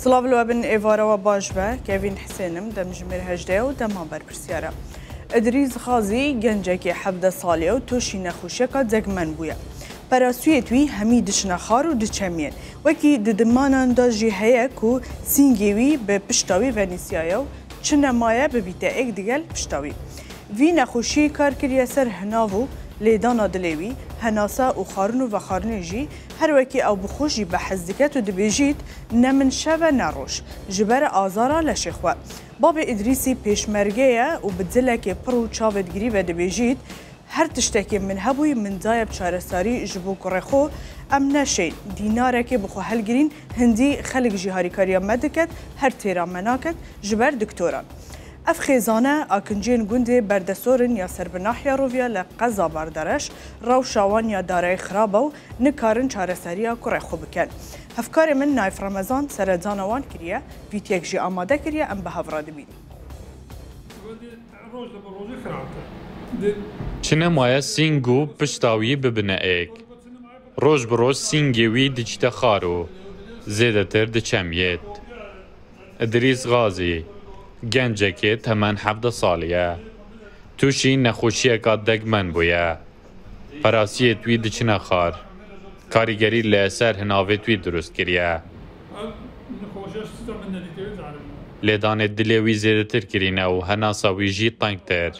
سڵاو لە بن ئێوارەوە باش بە کەڤین حسێنم دەمژمێر هەژدەیە و دەما بەرپرسیارە. ئیدریس غازی گەنجێکی 17 ساڵیە و تووشی نەخۆشیەکە دەگمەن بووە. پەراسویەت وی هەمی دچنە خار و دچەمیێن. وەکی ددماناندا ژی هەیە کو سینگێ وی بە پشتاوی ڤەنیسیایە و چ نەمایە ببیتە ئێک دگەل پشتاوی. ڤی نەخۆشی کار کریە سەر هناو و لێدانا دلێ وی، هەناسە و خارن و ڤەخارنێ ژی، هەر وەکی ئەو بخۆ ژی بەحس دکەت و دبێژیت نە من شەڤە نە ڕۆژ، ژ بەر ئازارا لەشێ خوە. بابێ ئیدریسی پێشمەرگەیە و ب دلەکێ پڕ و چاڤێت گریڤە دبێژیت هەر تشتەکێ من هەبووی من دایە ب چارەساری ژ بۆ کوڕێ خۆ، ئەم نەشێین دینارەکێ بخۆ هەلگرین هندی خەلک ژی هاریکاریا مە دکەت هەر تێرا مە ناکەت ژ بەر دکتۆران. ئەف خێزانە ئاکنجیێن گوندێ بەردەسۆرن یا سەر ب ناحیە ڕۆڤیا لە قەزا بەردەرەش ڕەوشا وان یا دارای خرابە و نکارن چارەسەریا کوڕێ خو بکەن. هەڤکارێ من نایف ڕەمەزان سەرەدانا وان کریە، ڤیتیەک ژی ئامادە کریە ئەم بە هەڤ ڕە دبینین. چ نەمایە سینگ و پشتا وی ببنە ئێک. ڕۆژ ب ڕۆژ سینگێ وی دچیتە خار و زێدەتر دچەمیێت. ئیدریس غازی، گەنجێکێ تەمەن 17 ساڵیە. تووشی نەخۆشییەکا دەگمەن بوویە. پەراسیێت وی دچنە خار. کاریگەری لە سەر هناڤێت وی دروست کریە. لێدانێ دلێ وی زێدەتر کرینە و هەناسا وی ژی تەنگتر.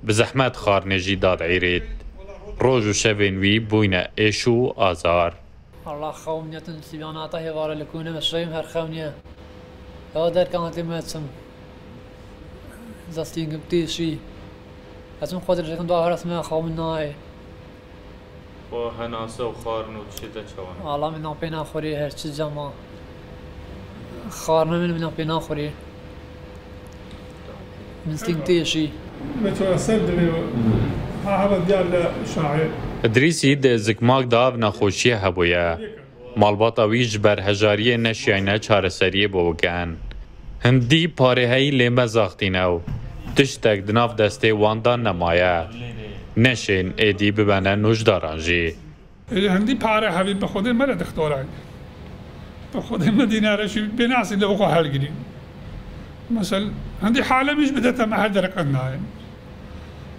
ب زەحمەت خارنێ ژی دادعیریت. ڕۆژ و شەڤێن وی بووینە ئێش و ئازار. وەڵا خەوم نیەتن سیبیاناتە هێوارە لە کوونە بە شەویم هەر خەو نیە ئەوە دەرکانەتی مەچم دەستینگم تێشی ئەچم خۆ درێژەکەم دوا هەرەسمە خەو من نایێ. خۆ هەناسە و خارن و تشتە چەوەن. وەڵا من نان پێ ناخورێ هەر چ جەما خارنە من منان پێ ناخورێ من سینگ تێشی. ئیدریسی د زگماک دا ئەڤ نەخۆشیە هەبوویە. ماڵباتا وی ژ بەر هەژاریێ نەشیاینە چارەسەریێ بۆ بکەن. هندی پارێ هەی لێ مەزاختینە و تشتەک د ناڤ دەستێ وان دا نەمایە. نەشێن ئێدی ببەنە نوژداران ژی. هەندی پارە هەبی بە خودێ مەرە دختۆرای بە خودێ مە دینارەشی بێناسی لە بخۆ هەلگرین مەسەل هەندی حالەمیش بدەتە مە هەر دەرەقەت نایەن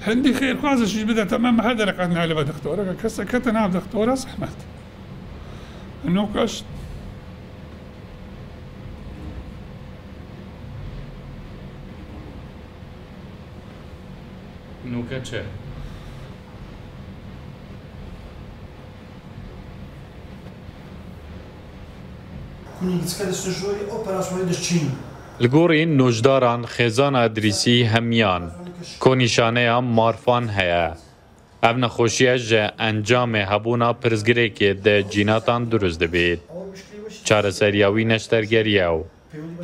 هەندی خێرخوازشیش بدەتە مە هەر دەرەقەت نایە لە بە دختۆرەکە کەسە کەتە ناو دختۆرە زەحمەت نۆکەش. نوکە چ؟ Li gorî nojdaran xêzana Îdrîsî hemiyan ku nîşaneya marfan heye. Ev nexweşiye ji encamê hebûna pirsgirêkê di cînatan dirust dibît. Çareseriya wî neştergerî ye û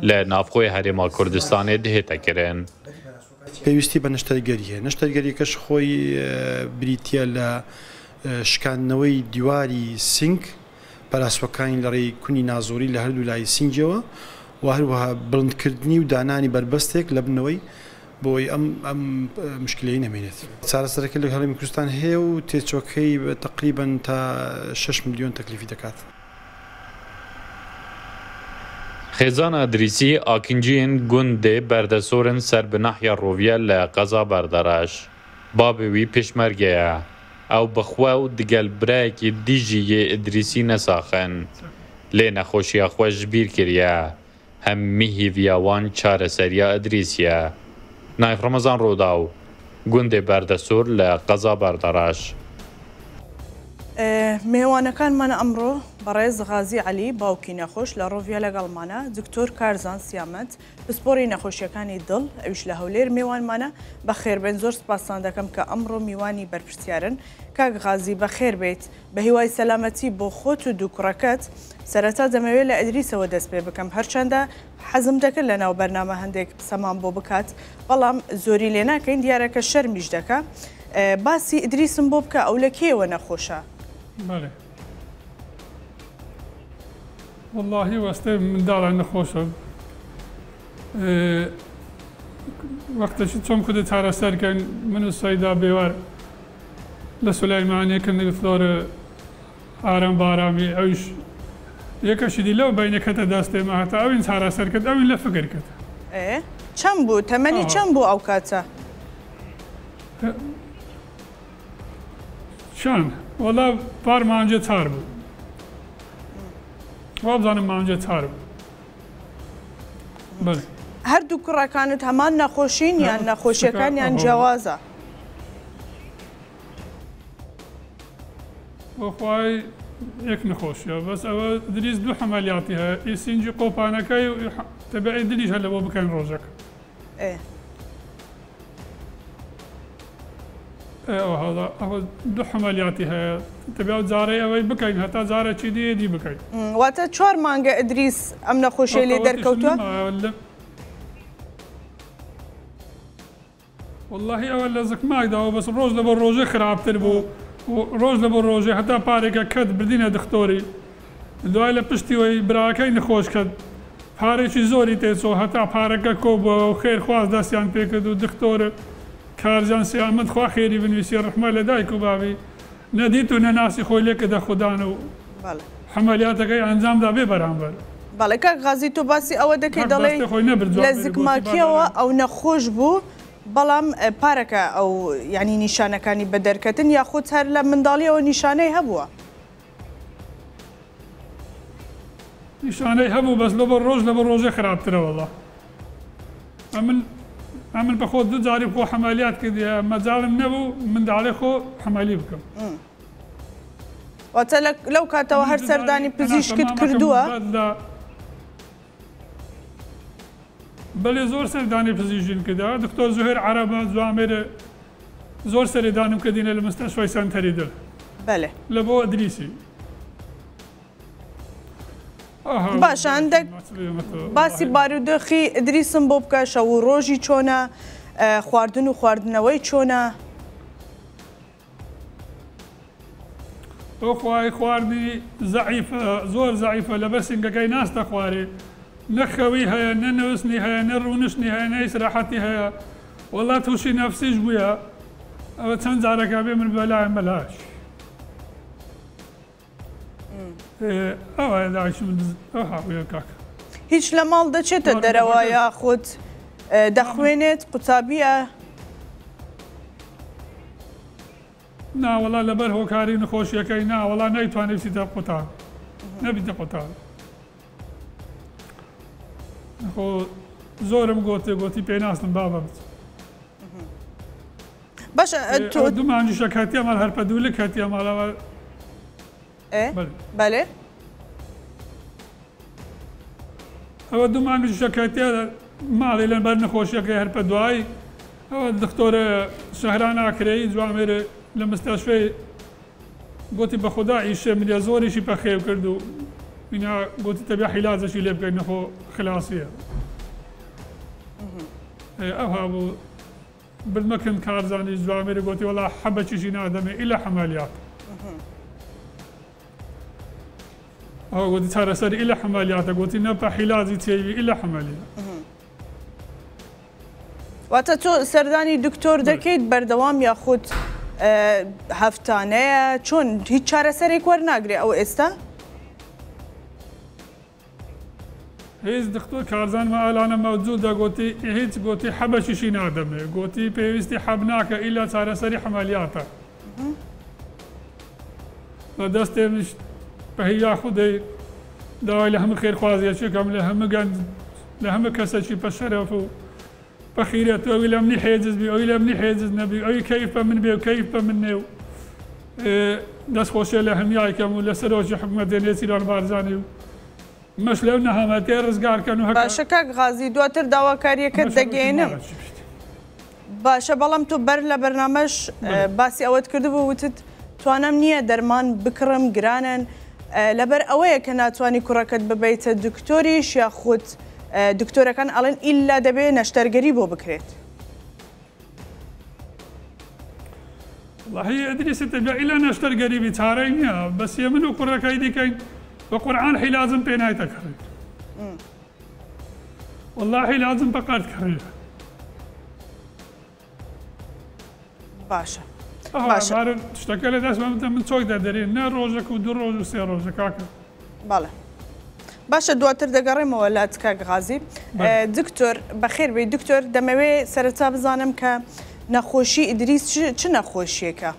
لە ناوخۆی هەرێما کوردستانێ دهێتە کرن. پێویستی بە نەشتەرگەری هەیە، نەشتەرگەریەکەش خۆی بریتییە لە شکاندنەوەی دیواری سینگ، پەراسوەکانی لە ڕێی کونی نازۆری لە هەردوو لای سینگیەوە و هەروەها بڵندکردنی و دانانی بەربەستێک لە بنەوەی بۆ ئەوەی ئەم ئەم مشکلەی نەمێنێت. چارەسەرەکە لە هەرێمی کوردستان هەیە و تێچوەکەی تەقریبەن تا 6 ملیۆن تەکلیفی دەکات. خێزانا ئیدریسی ئاکنجیێن گوندێ بەردەسۆرن سەر ب ناحیە ڕۆڤیە لە قەزا بەردەڕەش. بابێ وی پێشمەرگەیە. ئەو ب خوە و دگەل برایەکی دی ژی یێ ئیدریسی نەساخن. لێ نەخۆشیا خوە ژ بیر کریە. هەمی هیڤیا وان چارەسەریا ئیدریسیە. نایف ڕەمەزان ڕووداو، گوندێ بەردەسۆر لە قەزا بەردەڕەش. مێوانەکانمان ئەمڕۆ بەڕێز غازی عەلی باوکی نەخۆش لە ڕۆڤیا لەگەڵمانە، دکتۆر کارزان سیامەند پسپۆڕی نەخۆشیەکانی دڵ ئەویش لە هەولێر مێوانمانە، بەخێربێن زۆر سپاستان دەکەم کە ئەمڕۆ میوانی بەرپرسیارن. کاک غازی بەخێربێیت، بەهیوای سەلامەتی بۆ خۆت و دوو کوڕەکەت. سەرەتا دەمەوێت لە ئیدریسەوە دەست پێ بکەم، هەرچەندە حەزم دەکرد لەناو بەرنامە هەندێک قسەمان بۆ بکات، بەڵام زۆری لێ ناکەین، دیارە کە شەرمیش دەکا. باسی ئیدریسم بۆ بکە، ئەو لە کێیەوە نەخۆشە؟ بەڵێ وەڵاهی وەستێ منداڵە نەخۆشە وەختەشی چۆن خودێ چارەسەر کەن من و سەیدا بێوار لە سولەیمانیە کە نگفتۆرە ئارام بارامی ئەویش یەکەشی دی لەو بەینە کەتە دەستێ مە هەتا ئەوین چارەسەر کرد ئەوین لە فکر کرد. ئێ چەند بوو تەمەنی چەند بوو ئەو کاتە؟ چەند؟ وەڵا پار مانجێ چار بوو. وابزانم مانجێ چار بوو. بەڵێ. هەردوو کوڕەکانت هەمان نەخۆشین یان نەخۆشیەکانیان جیاوازە؟ بەخوای یەک نەخۆشیە بەس ئەوە دریس دوو حەمەلیاتی هەیە ئی سینجی قۆپانەکەی و تەبعی دلیش هەر لەبۆ بکەن ڕۆژەکە ئەوە دوو حەمەلیاتی هەیە تەبیا و جارەی ئەوەی بکەین هەتا جارێکی دی دی بکەین. واتە چوار مانگە ئیدریس ئەم نەخۆشیەی لێ دەرکەوتووە؟ وەڵاهی ئەوە لە زکماک داوە بەس ڕۆژ لەبۆ ڕۆژێ خراپتر بوو و ڕۆژ لەبۆ ڕۆژێ هەتا پارێکە کەت بردینە دختۆری دوای لە پشتی وەی براکەی نخۆش کەت پارێکی زۆری تێچۆ هەتا پارەکە کۆ بوەوە و خێر خواز دەستیان پێکرد و دختۆر کارزان سیامەند خوا خێری بنویسی ڕەحمە لە دایک و بابی نەدیت و نەناسی خۆی لێ کردە خودان و حەمەلیاتەکەی ئەنجام دا بێ بەرامبەر. بەڵێ کاک غازی تۆ باسی ئەوە دەکەی دەڵێی لە زگماکیەوە ئەو نەخۆش بوو بەڵام پارەکە ئەو یانی نیشانەکانی بە دەرکەتن یاخود هەر لە منداڵیەوە نیشانەی هەبووە؟ نیشانەی هەبوو بەس لەبەر ڕۆژ لەبەر ڕۆژێ خراپترە وەڵا ئەمن ئەمن بەخۆ دوو جاری خۆ حەمالیات کردیە مەجاڵم نەبوو منداڵێ خۆ حەمالی بکەم. واتە لەو کاتەوە هەر سەردانی پزیشکت کردووە؟ بەلێ زۆر سەردانی پزیشکیم کردە دکتۆر زوهێر عەرەبە جوامێرە زۆر سەردانم کردینە لە مستەشفای سەنتەری دڵ بەلێ لە بۆ ئەدریسی. باشە هەندێک باسی بارودۆخی ئیدریسم بۆ بکە شەو و ڕۆژی چۆنە خواردن و خواردنەوەی چۆنە؟ بەخوای خواردنی زەعیفە زۆر زەعیفە لەبەر سنگەکەی ناستە خوارێ نە خەوی هەیە نە نوسنی هەیە نە ڕونشتنی هەیە نە ئیسراحەتی هەیە وەڵا توشی نەفسیش بویە ئەوە چەند جارەکە بێ من بەلایم بەلاش ئەوە داعش من ئەوها بویە کاکە. هیچ لە ماڵ دەچێتە دەرەوە یاخود دەخوێنێت قوتابیە؟ نا وەڵا لەبەر هۆکاری نەخۆشیەکەی نا وەڵا نەیتوانی بچیتە قوتاب نەبیتە قوتاب خۆ زۆرم گۆتێ گۆتی پێ ناستم بابە بچ باشە تۆ دوو مانگیشە کاتیە ماڵ هەر پەدوولک هەتیە ماڵەوە بەلێ. ئەوە دوو مانگیشە کەتیە ماڵی لەبەر نەخۆشیەکەی هەر پەدوای ئەوە دکتۆرە شەهران ئاکرەیی جوامێرێ لە مستەشفەی گۆتی بەخودا ئیشێ منیە زۆریشی پەخێو کرد و ئینا گۆتی تەبیا حیلاجەکی لێ بکەین نەخۆ خلاسیە ئەوها بوو بردمە کن کارزانیش جوامێرێ گۆتی وەڵا حەبەکیشی نادەمێ ئیلا حەمالیات ئەوە گۆتی چارەسەری ئیلا حەمالیاتە گۆتی نە پە حیلاجی تێوی ئیلا حەمالیات. واتە تۆ سەردانی دکتۆر دەکەیت بەردەوام یاخود هەفتانەیە چۆن هیچ چارەسەرێک وەرناگرێ ئەو ئێستا؟ هیچ دکتۆر کارزان مەئالانە مەوجودە گۆتی هیچ گۆتی حەبەکیشی نادەمێ گۆتی پێویستی حەب ناکە ئیلا چارەسەری حەمەلیاتە بە دەستێ منیش بە هیوا خودەی داوای لە هەموو خێرخوازیەکی کەم لە هەموو گەنج لە هەموو کەسەکی پە شەرەف و پە خیرەت ئەوی لە منی حێجز بی ئەوی لە منی حێجز نەبی ئەوی کەیف پە من بێ و کەیف پە من نێ و دەست خۆشێ لە هەمیای کەم و لە سەرۆکی حکومەتێ نێچیران بارزانی و مەش لەو نەهامەتێ ڕزگار کەن و هەکا باشە کاک غازی دواتر داواکاریەکەت مەش ئەوەکی دەگەیەنم. ماڵەکی بیت. باشە بەڵام تۆ بەر لە بەرنامەش باسی ئەوەت کردبوو وتت توانام نییە دەرمان بکڕم گرانن لەبەر ئەوەیە کە ناتوانی کوڕەکەت ببەیتە دکتۆریش یاخود دکتۆرەکان ئەڵێن ئیلا دەبێ نەشتەرگەری بۆ بکرێت؟ وەڵاهی ئەدریس تەبیا ئیلا نەشتەرگەری بی چارەی نییە بەس یە من و کوڕەکەی دیکەین بە قورعان حیلازم پێ نایتە کڕی وەڵا حیلازم بە قەرد کڕی باشە باشە شتەکە لە دەست من چۆک دەدەرێ نە ڕۆژەک و دوو ڕۆژ و سێ ڕۆژە کاکە بەڵێ. باشە دواتر دەگەڕێمەوە لات کاک غازی. دکتۆر بەخێر بێی. دکتۆر دەمەوێ سەرەتا بزانم کە نەخۆشی ئیدریس چ نەخۆشیەکە؟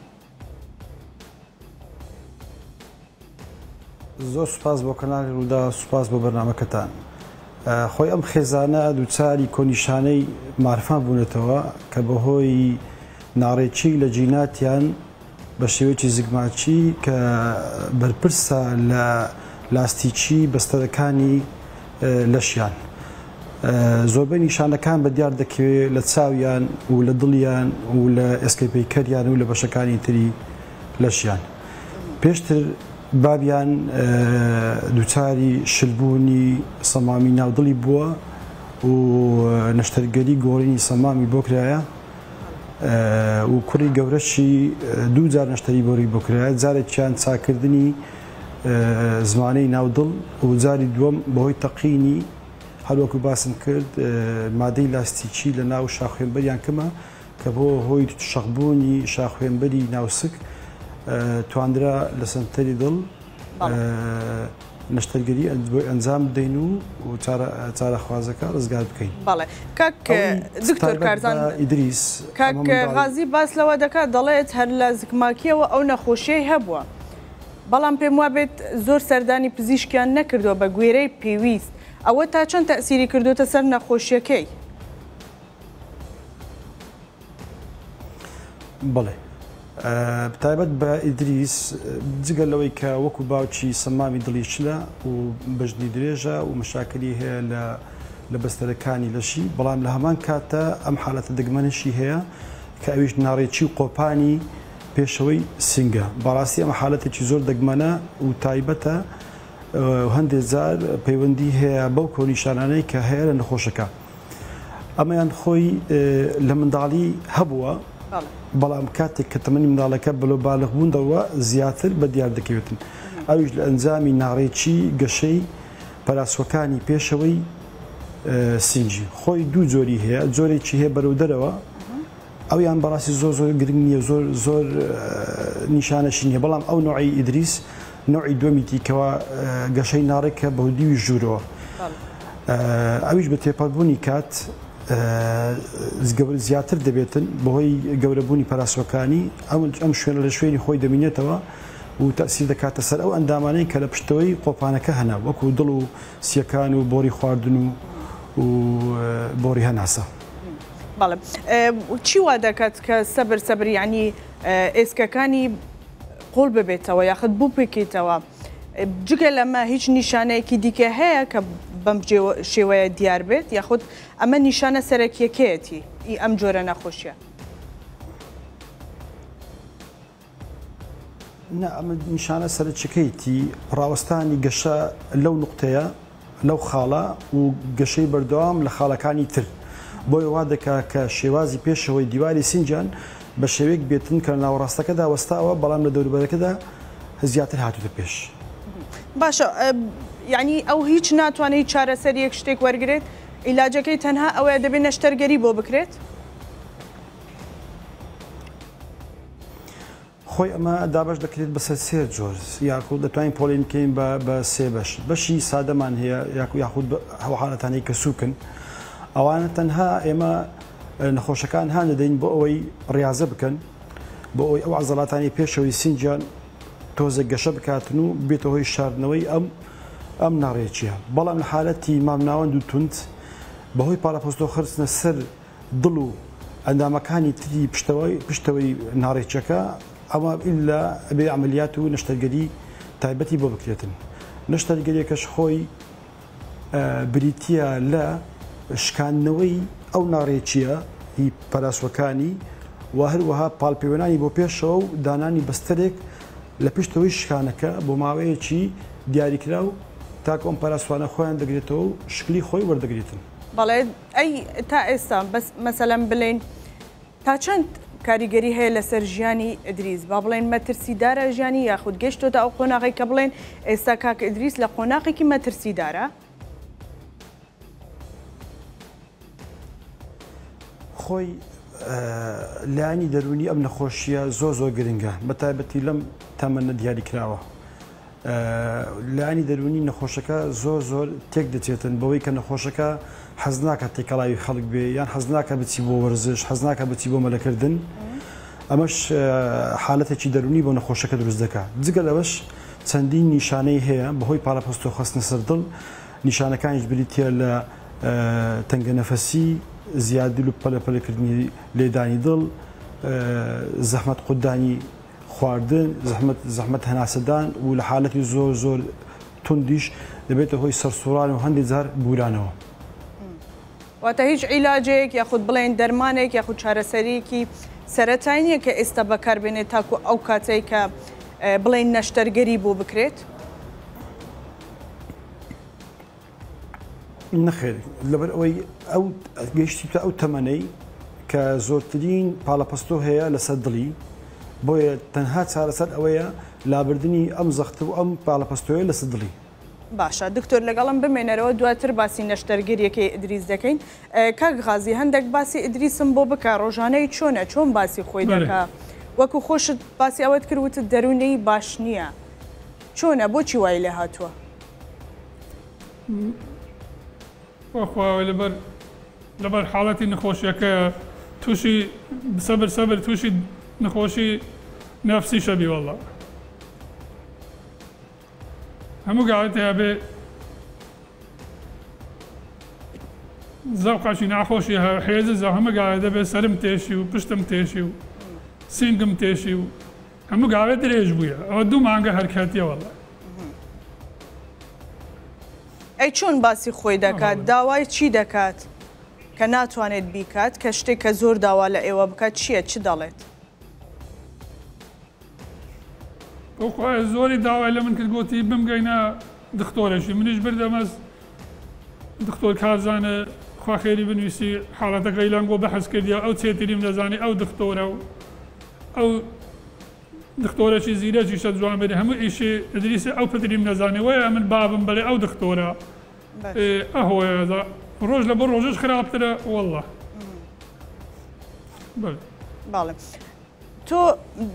زۆر سوپاس بۆ کەناڵی ڕووداو، سوپاس بۆ بەرنامەکەتان. خۆی ئەم خێزانە دووچاری کۆنیشانەی مارفان بوونەتەوە کە بەهۆی ناڕێکی لە جیناتیان بە شێوەیەکی زگماکی کە بەرپرسە لە لاستیکی بەستەرەکانی لەشیان. زۆربەی نیشانەکان بە دیار دەکەوێت لە چاویان و لە دڵیان و لە ئێسکەی پەیکەریان و لە بەشەکانی تری لەشیان. پێشتر بابیان دووچاری شلبوونی سەمامی ناو دڵی بووە و نەشتەرگەری گۆڕینی سەمامی بۆ کرایە و کوڕی گەورەشی دوو جار نەشتەری بۆری بۆ کرایە، جارێکیان چاکردنی زمانەی ناو دڵ و جاری دووەم بەهۆی تەقینی هەروەکو باسم کرد مادەی لاستیکی لە ناو شاخوێنبەریان کەمە کە بۆ هۆی شەقبوونی شاخوێنبەری ناوسک توانرا لە سەنتەری دڵ نەشتەرگەری بۆی ئەنجام بدەین و چارەخوازەکە ڕزگار بکەین. بەڵێ کاک دکتۆر کارزان ئیدریس کاک غازی باس لەوە دەکات دەڵێت هەر لە زکماکیەوە ئەو نەخۆشیەی هەبووە بەڵام پێم وابێت زۆر سەردانی پزیشکیان نەکردووە بە گوێرەی پێویست ئەوە تا چەند تەئسیری کردوتە سەر نەخۆشیەکەی؟ بەڵێ تایبەت بە ئیدریس جگە لەوەی کە وەکو باوکی سەمامی دڵی شلە و بەژنی درێژە و مەشاکلی هەیە لە لە بەستەرەکانی لەشی بەڵام لە هەمان کاتە ئەم حالەتە دەگمەنشی هەیە کە ئەویش ناڕێکی و قۆپانی پێشەوەی سینگە بەڕاستی ئەمە حالەتێکی زۆر دەگمەنە و تایبەتە هەندێک جار پەیوەندی هەیە بەو کۆنیشانانەی کە هەیە لە نەخۆشەکە. ئەمەیان خۆی لە منداڵی هەبووە، بەڵام کاتێک کە تەمەنی منداڵەکە بەلۆ بالغ بوون دەڕوا زیاتر بە دیار دەکەوێتن، ئەویش لە ئەنجامی ناڕێکی گەشەی پەراسوەکانی پێشەوەی سینگی. خۆی دوو جۆری هەیە، جۆرێکی هەیە بەرەو دەرەوە، ئەویان بەڕاستی زۆر زۆر گرنگ نییە زۆر زۆر نیشانەشی نییە، بەڵام ئەو نوعی ئیدریس نوعی دووەمیتی کەوا گەشەی ناڕێکە بە دیوی ژوورەوە، ئەویش بە تێپەڕبوونی کات زیاتر دەبێتن بەهۆی گەورەبوونی پەراسۆکانی ئەم شوێنە لە شوێنی خۆی دەمینێتەوە و تەسیر دەکاتە سەر ئەو ئەندامانەی کە لە پشتەوەی قۆپانەکە هەنا وەکو دڵ و سیەکان و بۆری خواردن و و بۆری هەناسە. بەڵێ چی وا دەکات کە سەبر سەبر یعنی ئێسکەکانی قوڵ ببێتەوە یاخود بپێکێتەوە جگە لەمە هیچ نیشانەیەکی دیکە هەیە کە بەم شێوەیە دیار بێت یاخود ئەمە نیشانە سەرەکیەکەیەتی ئی ئەم جۆرە نەخۆشیە؟ نا ئەمە نیشانە سەرەکیەکەیەتی ڕاوەستانی گەشە لەو نوقتەیە لەو خاڵە و گەشەی بەردەوام لە خاڵەکانی تر بۆیە وا دەکا کە شێوازی پێشەوەی دیواری سینجان بە شێوەیەک بێتن کە لە ناوەڕاستەکەدا وەستاوە بەڵام لە دەوروبەرەکەدا زیاتر هاتووتە پێش. باشە یانی ئەو هیچ ناتوانێت هیچ چارەسەریەک شتێک وەرگرێت عیلاجەکەی تەنها ئەوەیە دەبێت نەشتەرگەری بۆ بکرێت؟ خۆی ئەمە دابەش دەکرێت بەسەر سێ جۆر یاخود دەتوانین پۆلێن بکەین بە بە سێ بەش بەشی سادەمان هەیە یاکو یاخود ئەو حالەتانەی کە سووکن ئەوانە تەنها ئێمە نەخۆشەکان هان دەدەین بۆ ئەوەی ڕاضە بکەن بۆ ئەوەی ئەو عەزەڵاتانی پێشەوەی سینجیان تۆزێک گەشە بکاتن و بێتە هۆی شاردنەوەی ئەم ئەم ناڕێکیە بەڵام لە حالەتی مامناوەند و توند بەهۆی پاڵەپەستۆ خستنە سەر دڵ و ئەندامەکانی تری پشتەوەی پشتەوەی ناڕێکیەکە ئەوە ئیلا ئەبێ عەمەلیات و نەشتەرگەری تایبەتی بۆ بکرێتن نەشتەرگەریەکەش خۆی بریتیە لە شکاندنەوەی ئەو ناڕێکیە هی پەراسوەکانی و هەروەها پاڵپێوەنانی بۆ پێشەوە و دانانی بەستەرێک لە پشتەوەی شکانەکە بۆ ماوەیەکی دیاریکراو تاکو ئەم پەراسوانە خۆیان دەگرێتەوە و شکلی خۆی وەردەگرێتن. بەڵێ ئەی تا ئێستا بەس مەسەلەن بلێین تا چەند کاریگەری هەیە لەسەر ژیانی ئیدریس با بڵێن مەترسیدارە ژیانی یاخود گەشتۆتە ئەو قۆناغی کە بڵێن ئێستا کاک ئیدریس لە قۆناغێکی مەترسیدارە؟ خۆی لایەنی دەروونی ئەم نەخۆشیە زۆر زۆر گرنگە بە تایبەتی لەم تەمەنە دیاریکراوە. لایەنی دەروونی نەخۆشەکە زۆر زۆر تێک دەچێتن بەوەی کە نەخۆشەکە حەز ناکات تێکەڵاوی خەڵک بێ یان حەز ناکات بچی بۆ وەرزش حەز ناکات بچی بۆ مەلەکردن ئەمەش حالەتێکی دەروونی بۆ نەخۆشەکە دروست دەکات جگە لەوەش چەندین نیشانەی هەیە بەهۆی پاڵەپەستۆ خستنە سەر دڵ نیشانەکانیش بریتە لە تەنگەنەفەسی زیادل و پەلەپەلەکردنی لێدانی دڵ زەحمەت قوتدانی خواردن، زەحمەت زەحمەت هەناسەدان و لە حالەتی زۆر زۆر توندیش دەبێتە هۆی سەرسوڕان و هەندێک جار بورانەوە. واتە هیچ عیلاجێک یاخود بڵێین دەرمانێک یاخود چارەسەریەکی سەرەتایی نییە کە ئێستا بەکاربێنێت تاکو ئەو کاتەی کە بڵێین نەشتەرگەری بۆ بکرێت؟ نەخێر لەبەر ئەوەی ئەو گەیشتیتە ئەو تەمەنەی کە زۆرترین پاڵەپەستۆ هەیە لەسەر دڵی بۆیە تەنها چارەسەر ئەوەیە لابردنی ئەم زەخت و ئەم پاڵەپەستۆیە لەسەر دڵی. باشە دکتۆر لەگەڵم بمێنەرەوە دواتر باسی نەشتەرگەریەکەی ئیدریس دەکەین کاک غازی هەندێک باسی ئیدریسم بۆ بکە ڕۆژانەی چۆنە چۆن باسی خۆی دەکا وەکو خۆشت باسی ئەوەت کرد وتت دەروونی باش نییە چۆنە بۆچی وای لێ هاتووە؟ بەخوا لەبەر لەبەر حاڵەتی نەخۆشیەکەیە توشی سەبر سەبر توشی نەخۆشی نەفسی شەبی واللە هەموو گاوێت هەبێ زەوقەشی ناخۆشی حێزە هەموو گاوێ دەبێت سەرم تێشی و پشتم تێشی و سینگم تێشی و هەموو گاوێ درێژ بوویە ئەوە دوو مانگە هەر کەتیە وەڵا. ئەی چۆن باسی خۆی دەکات داوای چی دەکات کە ناتوانێت بیکات کە شتێک کە زۆر داوا لە ئێوە بکات چییە چ دەڵێت؟ بەخوایە زۆری داوای لە من کرد گۆتی بمگەینە دختۆرێکی منیش بردەمەس دختۆر کارزانە خوا خێری بنویسی حاڵەتەکەی لەم بۆ بەحس کردیە ئەو چێتریم دەزانی ئەو دختۆرە و ئەو دختۆرەکی زیرەکیشە جوامێری هەموو ئیشی ئیدریسە ئەو پتریم نەزانێ وەیە من بابم بەێ ئەو دختۆرە ئەهۆیە ڕۆژ لە بۆ ڕۆژش خراپترە واللە بەڵێ تۆ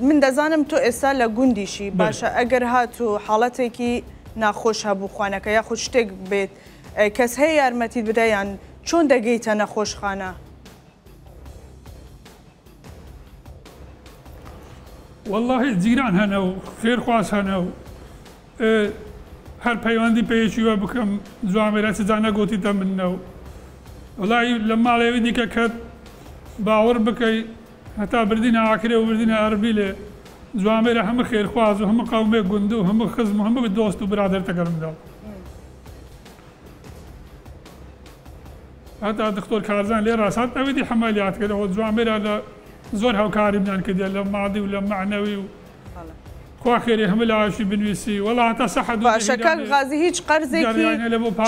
من دەزانم تۆ ئێستا لە گوندیشی باشە ئەگەر هاتوو حاڵەتێکی ناخۆش هەبوو خوانەکە یاخود شتێک بێت کەس هەیە یارمەتیت بدە یان چۆن دەگەیتە نەخۆشخانە؟ وەڵاهی جیران هەنە و خێرخواز هەنە و هەر پەیوەندی پێیەکی وە بکەم جوامێرە چ جا نەگۆتیتە منە و وەڵاهی لە ماڵێوی دیکە کەت باوەڕ بکەی هەتا بردینە ئاکرێ و بردینە ئەربیلێ جوامێرە هەمە خێرخواز و هەمە قەومێ گوند و هەمە خزم و هەمە دۆست و برادەر تەگەرم داو. هەتا دکتۆر کارزان لێ ڕاست ئەوی دی حەمەلیات کرد ئەوە جوامێرە لە زۆر هاوکاریمان کردیە لە مادی و لە مەعنەوی و خوا خێری هەموو لایەکی بنویسی وەڵا هەتا سەحەت و باشە کاک غازی هیچ قەرزێکی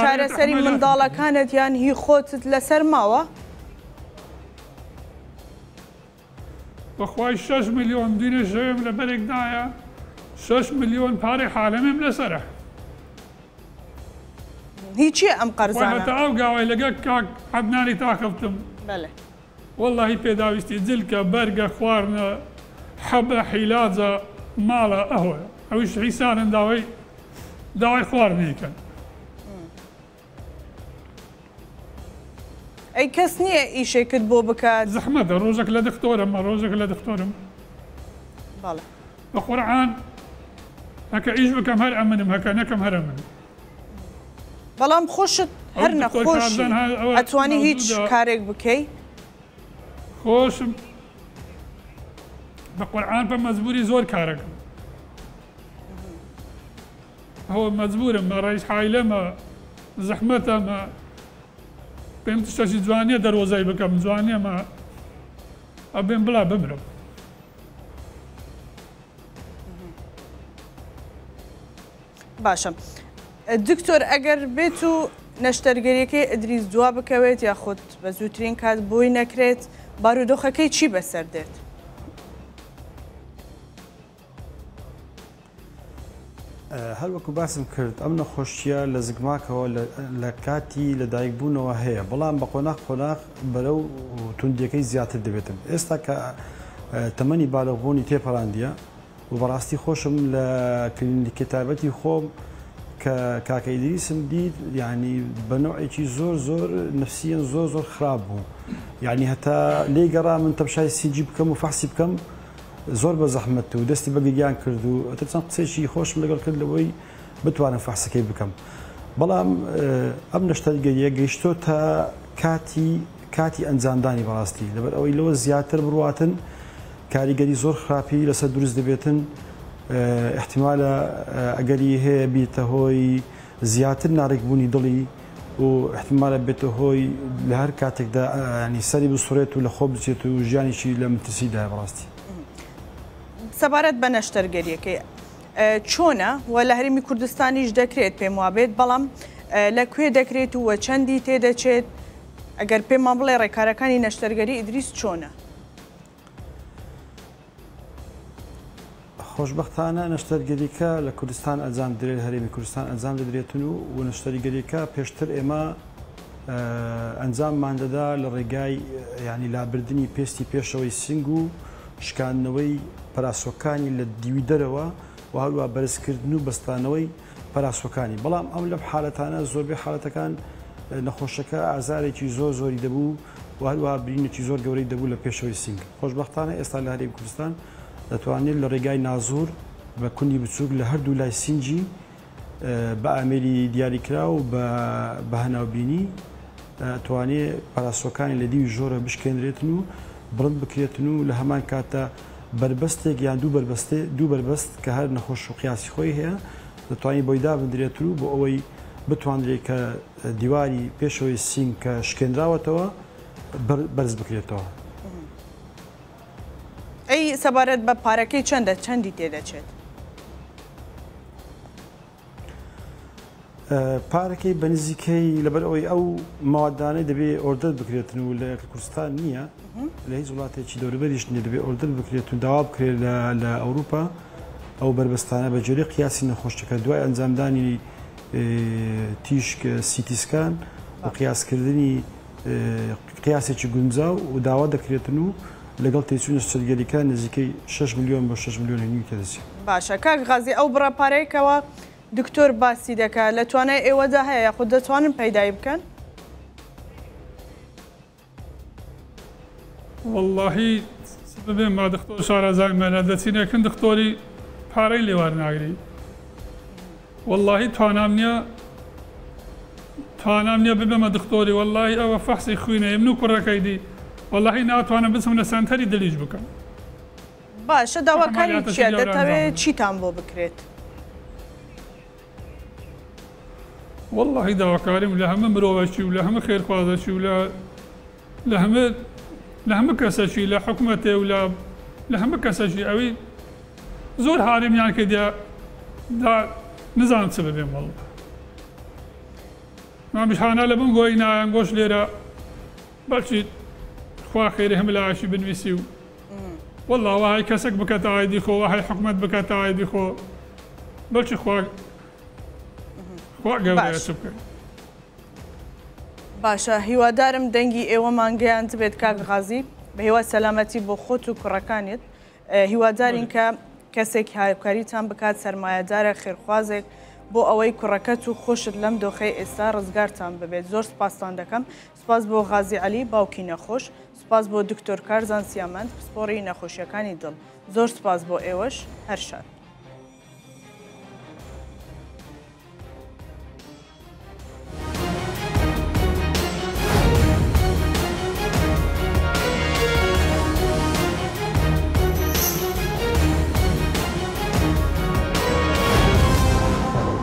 چارەسەری منداڵەکانت یان هی خۆتت لەسەر ماوە؟ بەخوای شەش ملیۆن دوینێ شەوێم لە بەرێک دایە شەش ملیۆن پارەی حالەمێم لەسەرە. هی چیە ئەم قەرزانە؟ هەتا ئەو گاوای لەگەڵ کاک عەدنانی تاخفتم. بەلێ. وەڵاهی پێداویستی جلکە بەرگە خواردنە حەبە حیلاجە ماڵە ئەهۆیە ئەویش حیسانن داوای داوای خواردنی کەن. ئەی کەس نییە ئیشێکت بۆ بکات؟ زەحمەتە ڕۆژێک لە دختۆرم ڕۆژێک لە دختۆرم. بەڵێ. بە قورعان هەکە ئیش بکەم هەر ئەمنم هەکە نەکەم هەر ئەمنم. بەڵام خۆشت هەر نەخۆشی ئەتوانی هیچ کارێک بکەی؟ خۆشم بە قورعان بە مەجبوری زۆر کارەکەم. ئەوە مەجبورم مە ڕەیس عایلەمە زەحمەتە مە پێم تشتەکی جوانیە دەروەزای بکەم جوانیە مە ئەبێم بڵا بمرم. باشە دکتۆر ئەگەر بێت و نەشتەرگەریەکەی ئیدریس دوا بکەوێت یاخود بە زووترین کات بۆی نەکرێت بارودۆخەکەی چی بەسەر دێت؟ هەر وەکو باسم کرد ئەم نەخۆشیە لە زگماکەوە لە کاتی لەدایک بوونەوە هەیە بەڵام بە قۆناغ قۆناغ بەرەو توندیەکەی زیاتر دەبێتن ئێستا کە تەمەنی بالغبوونی تێپەڕاندیە. و بەڕاستی خۆشم لە کلینیکی تایبەتی خۆم کە کاکە ئیدریسم دیت یعنی بە نەوعێکی زۆر زۆر نفسیەن زۆر زۆر خراپ بوو یعنی هەتا لێی گەڕا من تەمشای سینگی بکەم و فەحسی بکەم زۆر بە زەحمەت و دەستی بە گریان کرد و ئەتر چەند قسەیەکی خۆشم لەگەڵ کرد لەوەی بتوانم فەحسەکەی بکەم بەڵام ئەم نەشتەرگەریە گەیشتۆتە کاتی کاتی ئەنجامدانی بەڕاستی لەبەر ئەوەی لەوە زیاتر بڕواتن کاریگەری زۆر خراپی لەسەر دروست دەبێتن احتیمالە ئەگەری هەیە بیتە هۆی زیاتر ناڕێکبوونی دڵی و احتیمالە بێتە هۆی لە هەر کاتێکدا ینی سەری بسڕێت و لە خۆ بچێت و ژیانیشی لە مەترسیدایە بەڕاستی. سەبارەت بە نەشتەرگەریەکەی چۆنە و لە هەرێمی کوردستانیش دەکرێت پێم وابێت بەڵام لە کوێ دەکرێت و چەندی تێدەچێت ئەگەر پێمان بڵێ ڕێکارەکانی نەشتەرگەری ئیدریس چۆنە؟ خۆشبەختانە نەشتەرگەریکە لە کوردستان ئەنجام درێت هەرێمی کوردستان ئەنجام دەدرێتن و و نەشتەرگەریەکە پێشتر ئێمە ئەنجاممان دەدا لە ڕێگای ینی لابردنی پێستی پێشەوەی سنگ و شکاندنەوەی پەراسۆکانی لە دیوی دەرەوە و هەروە بەرزکردن و بەستانەوەی پەراسۆکانی بەڵام ئەم لەم حالەتانە زۆربەی حالەتەکان نەخۆشەکە ئازارێکی زۆر زۆری دەبوو و هەروەها برینێکی زۆر گەورەی دەبوو لە پێشەوەی سینگ. خۆشبەختانە ئێستا لە هەرێمی کوردستان دەتوانرێت لە ڕێگای نازوور بە کونی بچووک لە هەردوو لای سینگی بە ئامێری دیاریکراو و بە هەناوبینی توانێ پەراسۆکانی لە دیوی ژۆرە بشکێنرێتن و بڵند بکرێتن و لە هەمان کاتدا بەربەستێک یان دوو بەربەستێ دوو بەربەست کە هەر نەخۆش و قیاسی خۆی هەیە دەتوانین بۆی دابندرێتن و بۆ ئەوەی بتوانرێت کە دیواری پێشەوەی سینگ کە شکێنراوەتەوە بەرز بکرێتەوە. ئەی سەبارەت بە پارەکەی چەندە چەندی تێدەچێت؟ پارەکەی بە نزیکەی لەبەر ئەوەی ئەو مادانەی دەبێ order بکرێتن و لە کوردستان نییە لە هیچ وڵاتێکی دەوروبەریش نییە دەبێ order بکرێت و داوا بکرێت لە ئەوروپا ئەو بەربەستانە بە جۆری قیاسی نەخۆشەکە دوای ئەنجامدانی تیشک CT scan و قیاسکردنی قیاسێکی گونجاو و داوا دەکرێتن و لەگەڵ تێچوونی نەشتەرگەریەکە نزیکەی 6 ملیۆن بۆ 6 ملیۆن و نیو تێدەچێت. باشە کاک غازی ئەو بڕە پارەیە کەوا دکتۆر باسی دەکا لە توانای ئێوەدا هەیە یاخود دەتوانن پەیدای بکەن؟ وەڵاهی چ ببێم با دختۆر شارەزای مەنە دەچینە کن دختۆری پارەی لێ وەرناگری وەڵاهی توانام نیە توانام نیە ببەمە دختۆری وەڵاهی ئەوە فەحسی خوینە من و کوڕەکەی دی وەڵاهی ناتوانم بچم لە سەنتەری دلیش بکەم. باشە داواکاری چیە دەتەوێ چیتان بۆ بکرێت؟ وەڵاهی داواکاریم لە هەمە مرۆڤەکی و لە هەمە خێرخوازەکی و لە لە هەمە لە هەمە کەسەکی لە حکومەتێ و لە لە هەمە کەسەکی ئەوی زۆر هاریمیان کردیا دا نزانم چ ببێم وەڵا مامیش هانا لە بم گۆی نایان گۆش لێرە بەلکی خوا خێری هەمە لایەکی بنویسی و والله وهای کەسێک بکەتە ئایدی خۆ وهای حکومەت بکەتە ئایدی خۆ بەلکی خوا خوا گەورەیە چ بکەین. باشە هیوادارم دەنگی ئێوەمان گەیاندبێت کاک غازی بە هیوای سەلامەتی بۆ خۆت و کوڕەکانت هیوادارین کە کەسێک هاوکاریتان بکات سەرمایەدارە خێرخوازێک بۆ ئەوەی کوڕەکەت و خۆشت لەم دۆخەی ئێستا ڕزگارتان ببێت زۆر سپاستان دەکەم سپاس بۆ غازی عەلی باوکی نەخۆش سپاس بۆ دکتۆر کارزان سیامەند پسپۆڕی نەخۆشیەکانی دڵ زۆر سپاس بۆ ئێوەش هەر شاد.